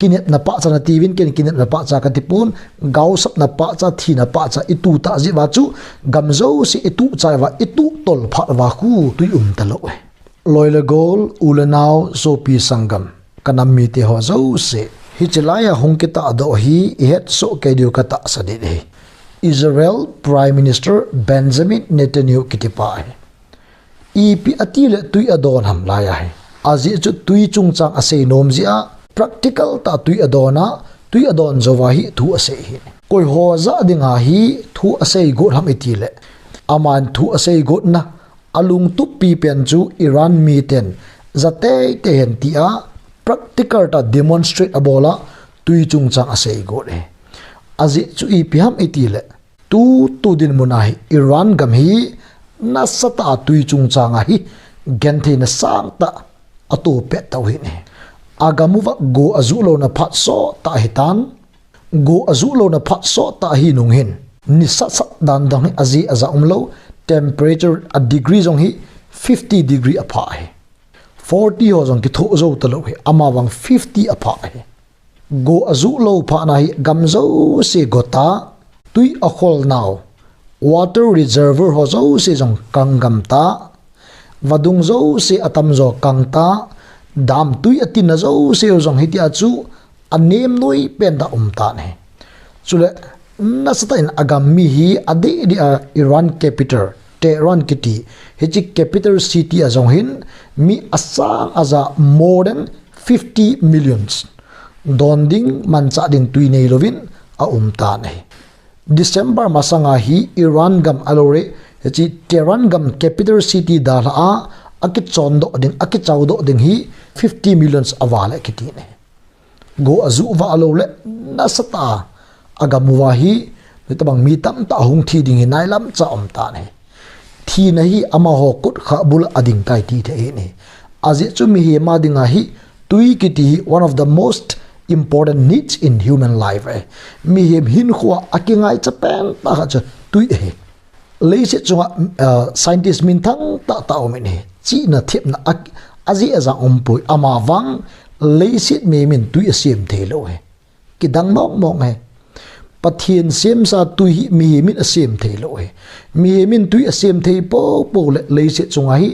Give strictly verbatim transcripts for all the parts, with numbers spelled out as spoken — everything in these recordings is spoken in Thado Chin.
Kinepna pahcha nati uvin, ken kinepna pahcha kati pon, gaosapna pahcha, thina pahcha itu tah jeh uva chu, gam jouse itu chai uva, itu tol phat uva khu tui um talou ahi. Loi le gol, u le nao, sopi sanggam, ka nam mite ho jouse, hiche laiya hung kitahdoh hi ihetsoh kei diu katahsan in ahi. Israel Prime Minister Benjamin Netanyahu kitipa ahi. Ipi atile tui adon ham laiya hi. Ajeh chu tui chungchang asei nom jeh a, practical tah tui adon a, tui adon jouva hi thu asei ahi. Koi ho jah dinga hi thu asei got ham itile, aman thu asei gotna alungtup pipen chu Iran miten ja teitei hen tia practical tah demonstrate abol a tui chungchang asei got ahi. Ajeh chu ipi ham itile, tutu dinmun a hi Iran gam hi nasatah a tui chungchang a hi gentheina sangtah ato pet tau ahi. Agam uva go ajuh louna phat sottah ahitan, go ajuh louna phat sottah ahi nung hin, ni satsat dan dang hi ajeh aja umlou, temperature a degree jong hi fifty degree aphah ahi. Forty ho jong kithoh jou talou ahi, amavang fifty aphah ahi. Go ajuh lou phatna hi gam jouse gota, tui akholnau, water reservoir ho jouse jong kang gamta, vadung jouse atamjo kangta, dam tui atinna jouse jong hitia chu anem noi pentah umtan ahi. Chule nasatah in agam mi hi adeh deh a Iran capital Tehran kiti, hiche capital city a jong hin mi asang aja more than fifty millions don ding, manchah ding tui neilouvin aumtan ahi. December masanga hi Iran gam ahilou le hiche Tehran gam capital city dalha a akichondoh ding, akichaodoh ding hi fifty millions aval e kitin ahi. Go ajuh vah lou le nasatah a agam uva hi, hitobang mi tamtah ahung thi ding hi nailamcha umtan ahi. Thina hi amaho kut kha bul a ading tai ti thei ahi. Ajeh chu mihem a dinga hi tui kiti hi one of the most important needs in human life ahi. Mihem hinkhoa akingaicha pentah khat chu tui ahi. Leiset chunga scientist minthang tahtah aumin ahi. Chihna thepna ajeh ajang umpoi, amavang leiset mihem in tui asem theilou ahi. Kidang mongmong ahi. Pathen semsa tui hi mihem in asem theilou ahi. Mihem in tui asem thei poupou le leiset chunga hi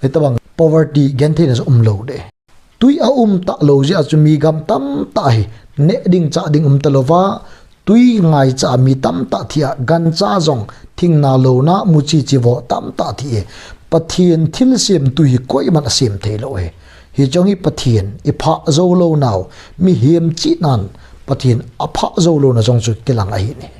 hitobang poverty, gentheina jong umlou ding. Tui aum talou jeh a chu mi gam tamtah hi neh ding chah ding umtalouva, tui ngaicha a mi tamtah thi a, gancha jong, thingna louna, muchi chivo tamtah thi e. Pathen thilsem tui hi koiman asem theilou ahi. Hiche jong hi Pathen iphah jou lounau, mihem chihnan Pathen aphah jou louna jong chu kilang ahin ahi.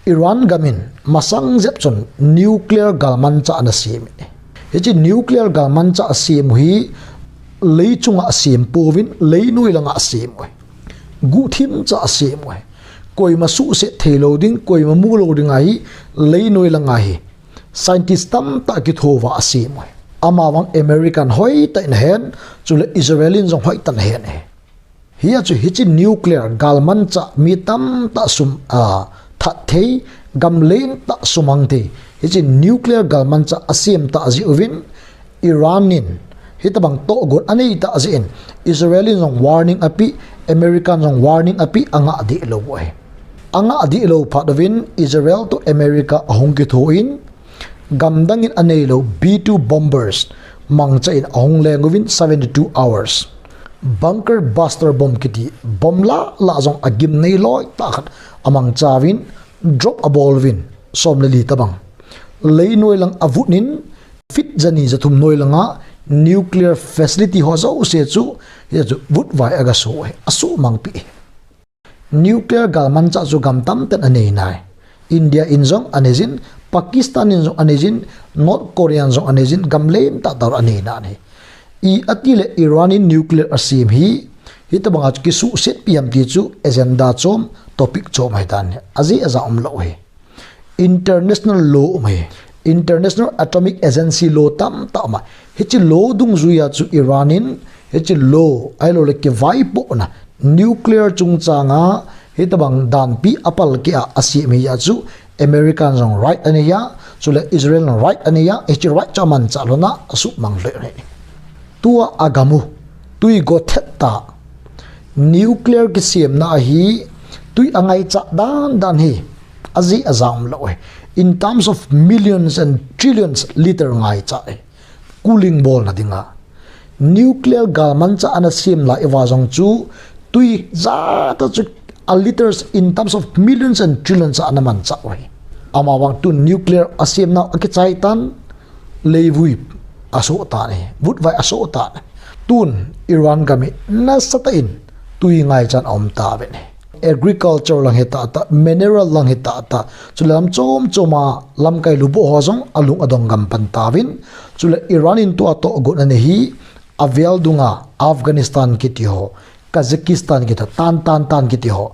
Iran gam in masang jep chun nuclear galmanchah ana sem in ahi. Hiche nuclear galmanchah asem u hi lei chunga asem pouvin, leinoi langa asem u ahi. Guhthim cha asem u ahi. Koima suhset theilou ding, koima mulou ding ahi, leinoi langa hi scientist tamtah kithouva asem u ahi. Amavang American hoitah in ahen, chule Israel in jong hoitah in ahen ahi. Hia chu hiche nuclear galmanchah mi tamtah sum, a, that thei, gam lentah sumang thei, hiche nuclear galmanchah asem tah jeh uvin, Iran in hitobang tohgon anei tah jeh in, Israel in jong warning apeh, American jong warning apeh, angah deh lou u ahi. Angah deh lou phat uvin Israel toh America ahung kithou in, gamdang in aneilou B two bombers mangcha in ahung leng uvin seventy two hours bunker buster bomb kiti bomb lah lah jong agimnei loi tah khat amangcha uvin drop abol uvin som le li tobang leinoi lang avut in feet jani jathum noi langa nuclear facility ho jouse chu, hichu vutvai agaso ahi, asuhmang peh ahi. Nuclear galmanchah chu gam tamtah in anei nai. India in jong anei jin, Pakistan in jong anei jin, North Korea in jong anei jin, gam lentah tah anei nai. Ipi atile Iran in nuclear asem hi, hitobanga chu kisuhset pi ham ti chu agenda chom, topic chom ahitan ahi. Ajeh aja umlou ahi. International law um ahi. International Atomic Agency law tamtah um a. Hiche law dungjuia chu Iran in, hiche law, ahilou le kivaipohna, nuclear chungchanga, hitobang danpi apalkeh a asem hia chu, American jong right anei a, chule Israel jong right anei a, hiche right chu amanchah lhon a, asuhmang lheh ahi. Tua agam u, tui go thet tah, Nuclear kisemna ahi, tui angaichat dan dan hi, ajeh ajang umlou ahi. In terms of millions and trillions liter ngaicha ahi. Cooling bolna dinga. Nuclear galmanchah ana sem lai uva jong chu, tui jat a chu a liters in terms of millions and trillions a ana manchah uve. Amavang tun nuclear asemna akichai tan, leivui asoh tan ahi, vutvai asoh tan ahi. Tun Iran gam hi nasatah in tui ngaichan aum tauvin ahi. Agriculture lang hi tahtah, mineral lang hi tahtah, chule lam chom chom a lamkai lubuh ho jong alung adong gam pan tauvin, chule Iran in tua tohgon anei hi, avel dunga Afghanistan kiti ho, Kazakhstan kiti ho, tan tan tan kiti ho,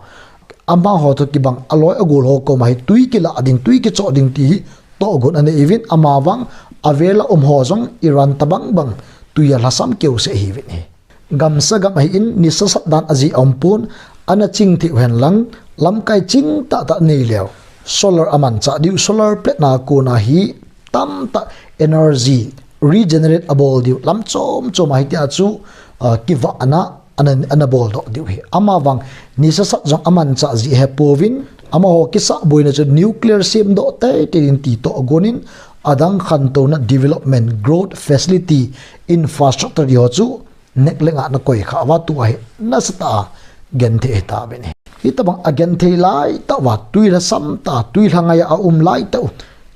amaho toh kibang aloi agol ho koma hi tui kilah ding, tui kichoh ding ti hi tohgon anei uvin, amavang avel a um ho jong Iran tabang bang tui a lhasam keu seh ahiuvin ahi. Gamsa gam ahin, nisa sat dan ajeh aumpon, ana ching thei uhen lang, lamkai ching tahtah nei leu, solar amanchah diu, solar plate na kona hi tamtah energy regenerate abol diu, lam chom chom a hitia chu, ah, kivahna ana, ana boldoh diu ahi. Amavang nisa sat jong amanchah jeh ahi pouvin, amaho kisah boina chu nuclear semdoh teitei ding ti tohgon in, adang khantouna development, growth facility, infrastructure ti ho chu neglect a ana koi kha uva, tua hi nasatah a genthei ahi tauvin ahi. Hitabang agenthei laitah uva, tui lhasam tah, tui lhangai a aum laitah u,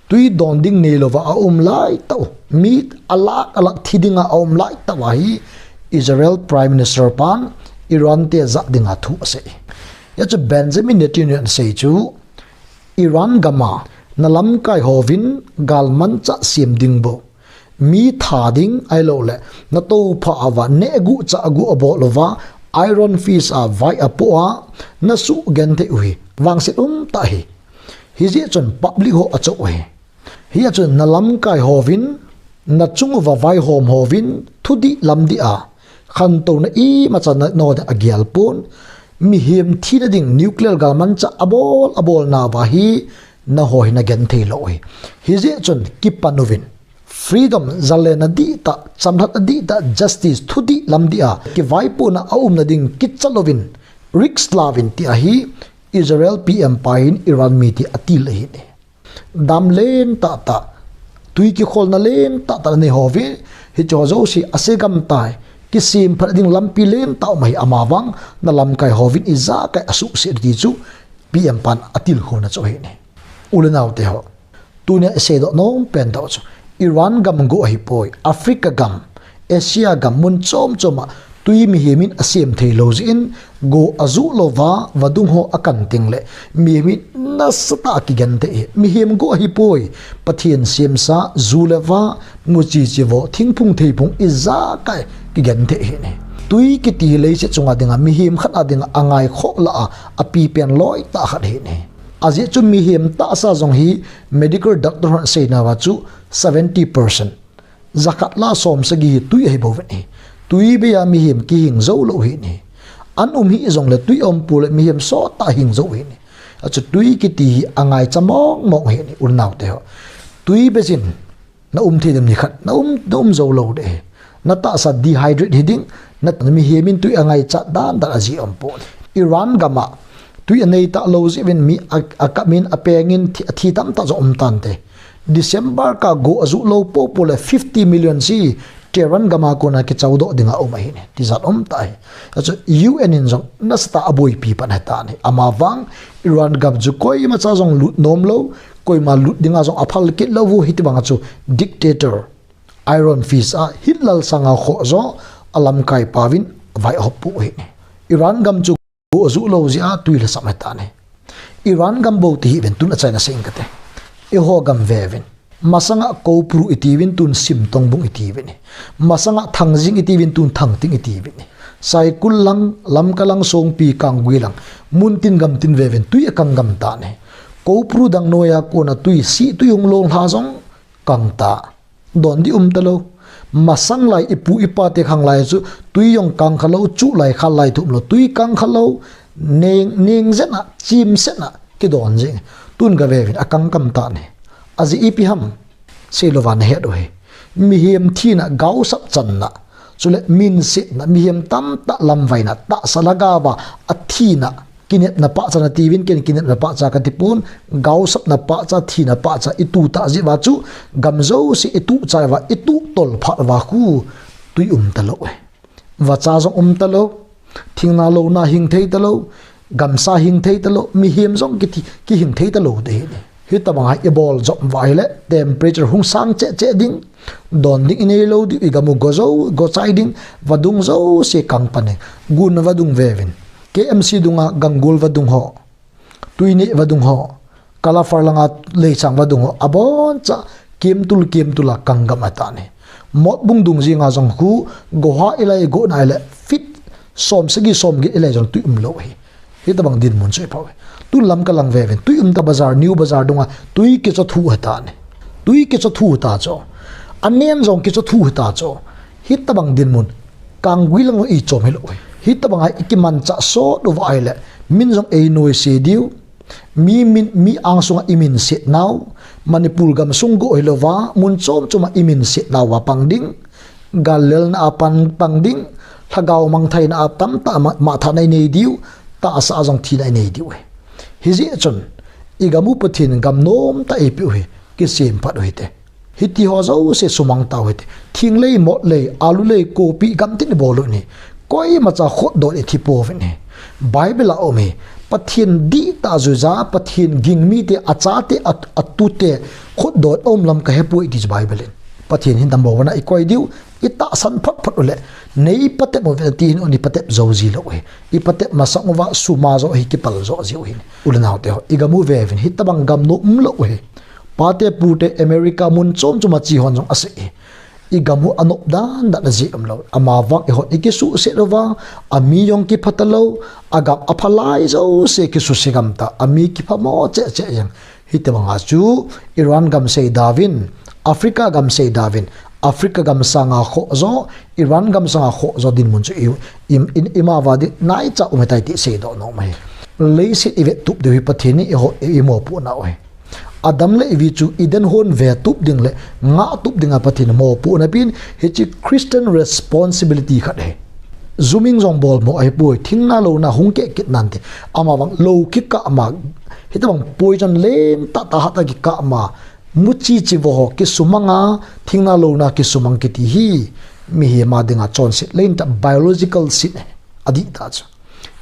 tui don ding neilouva aum laitah u, mi alakh alakh thi dinga aum laitah uva hi Israel Prime Minister pan Iran te jah dinga thu asei. Hia chu Benjamin Netanyahu in asei chu, Iran gam a nalamkai hovin galmanchah sem ding bou, mi tha ding ahilouleh natoh pha uva neh guh chah guh abol uva, Iron Fist a vai apoh a, nasugenthei u hi vangset umtah ahi. Hijeh chun public ho achoh u ahi. Hia chun nalamkai hovin nachung uva vaihom hovin thudih lamdih a khantouna imacha nanoh ding agel pon, mihem thina ding nuclear galmanchah abol abolna uva hi nangho hi nagenthei lou u ahi. Hijeh chun kipan uvin, freedom, jalna dihtah, chamlhatna dihtah, justice, thudih lamdih a kivaipohna aumna ding kicha louvin, risk lauvin tia hi Israel P M pa hin Iran mite atil ahin ahi. Dam len tahtah, tui kikholna len tahtah nanei houve, hicheho jouse ase gam tai, kisem phat ding lampi len tah um ahi, amavang nalamkai hovin ijakai asuhset u ti chu P M pan atilkhouna chu ahin ahi. U le naote ho, tunia iseidoh nompen tah u chu Iran gam go ahipoi, Africa gam, Asia gam mun chom chom a tui mihem in asem theilou jeh in, go ajuh louva vadung ho akan tengleh mihem in nasatah a kigenthei ahi. Mihem go ahipoi, Pathen semsa, ju le va, muchi chivo, thingphung theiphung ijakai kigenthei ahin ahi. Tui kiti hi leiset chunga dinga mihem khat a dinga angaikhoh lah a apipen loitah khat ahin ahi. Ajeh chu mihem tahsa jong hi medical doctor hon aseinauva chu seventy percent, jakhat lah a somsagi hi tui ahibouvin ahi. Tui bei a mihem kihing joulou ahin ahi. An um hih jongle tui aum pouleh mihem sottah hing jou ahin ahi. Achu tui kiti hi angaicha mong mong ahin ahi, u le naote ho. Tui beijin naum thei dem nikhat, naum, naum joulou ding ahi. Natahsa dehydrate hiding, na, mihem in tui angaichat dan dan ajeh aumpoi. Iran gam a tui anei talou jeh uvin mi a, akap in, apeng in, thi, athi tamtah jong um tante. December kah go ajuh lou poupou le fifty million hi Tehran gam a kona kichadoh dinga um ahin ahi, tijat umtah ahi. Achu U N in jong nasatah a aboipi pan ahitan ahi. Amavang Iran gam chu koimacha jong lut nomlou, koima lut dinga jong aphal kit lou u, hitibanga chu dictator, Iron Fist a Hitler sanga khoh jo alamkai pauvin vai ahop u ahin ahi. Iran gam chu go ajuh lou jeh a tui lhasam ahitan ahi. Iran gam bou ti hih uvin, tun achaina sei inge kati. Eiho gam veuvin. Masanga Koupru itiuvin, tun Simtongbung itiuvin ahi. Masanga Thangjing itiuvin, tun Thangting itiuvin ahi. Saikul lang, Lamka lang, Songpi, Kanggui lang, muntin gamtin veuvin tui akang gam tan ahi. Koupru dang noiya kona tui, sih tui hung longlha jong kang ta. Don ding um talou. Masang lai ipu ipate khang lai chu tui jong kang khalou, chuh lai khal lai thum lou, tui kang khalou, neng, neng jen a, chim sen a kidon jing. Tun gaveuvin akang gam tan ahi. Ajeh ipi ham, seilouva nahet u ahi. Mihem thina, gaosap channa, Chule minsetna, mihem tamtah lamvaina, tahsa lhagaova athina, kinepna pahcha natiuvin, ken kinepna pahcha katipon, gaosapna pahcha, thina pahcha ituh tah jeh uva chu, gam jouse ituh chai uva, ituh tol phat uva khu, twi umtalou e. Vacha jong umtalou, thingna louna hing thei talou, gamsa hing thei talou, mihem jong kithi, kihing thei talou ding ahi. Hitabang a ibol jom uva ahile, temperature hung sang cheh cheh ding, don ding inei lou diu, igam u go jou, go chai ding, vadung jouse kang pan ding, gun vadung veuvin. K M C dunga ganggol vadung ho, Twineh vadung ho, Kalafar langa leichang vadung ho, abonchan kemtul kemtul a kang gam ahitan ahi. Motbung dung jenga jong khu, goha ilai gona ahile, feet somsagi somget ilai jong twi umlou ahi. Hitabang dinmun chu ipha uve. Tun Lamka lang veuvin, twi umta bazar, New Bazar dunga, twi kichothu ahitan ahi. Twi kichothu ta chu. Anen jong kichothu ta chu. Hitabang dinmun, Kanggui lang ichom hilou ahi. Hitabang a ikimanchah sot uva ahile, min jong einoise diu. Mi min, mi angsunga iminset nau, Manipur gamsung go hilouva, mun chom choma iminset nauva pang ding, gal lelna a pang, pang ding, lhagao mangthaina a tamtah ma, matthahna inei diu, tahsa a jong thina inei diu ahi. Hijeh chun, igam u Pathen gam nomtah eipeh u hi, kisemphat u hite. Hitiho jouse sumang tau hite. Thinglei, motlei, alulei, kopi, gamtin ibol u ahi. Koimacha khutdon ithi pouvin ahi. Bible a um ahi. Pathen dihtah juija, Pathen ging mite, achate, a, atute, khutdon aum lam kahepoi ti chu Bible in. Pathen hin dammo vana ikoi diu, itahsan phot phot uleh, neipatep uvin ati hin, eipatep jou jilou ahi. Ipatep masang uva suma joh hi kipal joh jiu ahi. U le naote ho, igam u veuvin, hitabang gam nom umlou ahi. Pate pute America mun chom choma che hon jong asei e. Igam u anop dan dan a jeh umlou. Amavang eihon ikisuhset uva, ami jong kipha talou, agam aphalai jouse kisuse gam tah, ami kiphamo cheh cheh jeng. Hitobanga chu Iran gam seidauvin, Africa gam seidauvin, Africa gam sanga khoh jo, Iran gam sanga khoh jo dinmun chu i, i, i, ima uva ding naicha um ahitai ti seidoh nom ahi. Leiset ivettup diu hi Pathen in eiho, eimopohnau ahi. Adam le Evi chu Eden hon vetup ding le ngahtup dinga Pathen in mopohna pen, hiche Christian responsibility khat ahi. Juming jong bolmo ahipoi, thingna louna hung keh kit nante. Amavang lou kikah ma, hitobang poison lentah tah hatah kikah ma, muchi chivoh ho kisumanga, thingna louna kisumang kiti hi, mihem a dinga chonset lentah biological sin ahi, adihtah chu.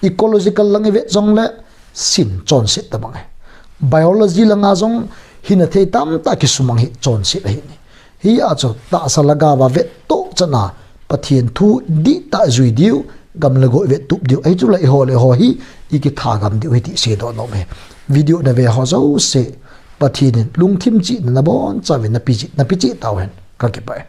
Ecological lang ivet jongle, sin chonset tobang ahi. Biology langa jong hina thei tamtah kisumang hi chonset ahi. Hia chu tahsa lhagao a vettoh chana Pathen thu dihtah jui diu, gam le go ivettup diu ahi, chule eiho le eiho hi ikithagam diu ahi ti seidoh nom ahi. Video nave ho jouse Pathen in lungthim chihna nabonchauvin napeh cheh, napeh cheh tauhen, kakipah e.